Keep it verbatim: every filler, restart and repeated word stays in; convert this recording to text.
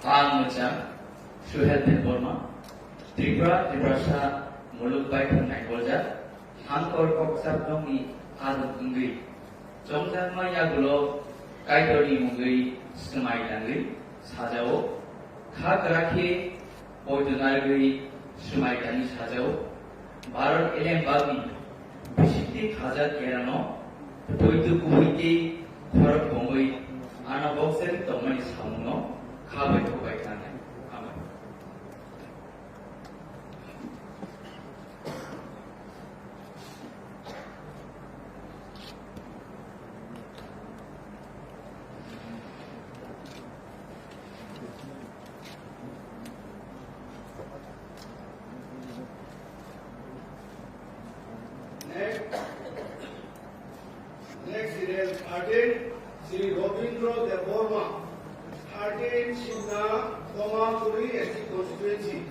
Ang mwchang Suhel Debbarma, Tripura, Tiprasa muluk baithang naikolja, Hangkor Kokchap nokni adong wngwi, chongjakma yagulo Kaitorni mungwi swmai tangwi sajao, kha kwrak khe poito narwgwi swmai tangwi sajao, Bharat elembakni bisingtwi khajak kerano poito kubui tei khorok bongwi ana bokjagwi tongmani samungno kha bai thubai tangnai. Hambai. Next, next serial thirteen, Shri Robindra Debbarma, thirteen Simna, Komakuri S T constituency.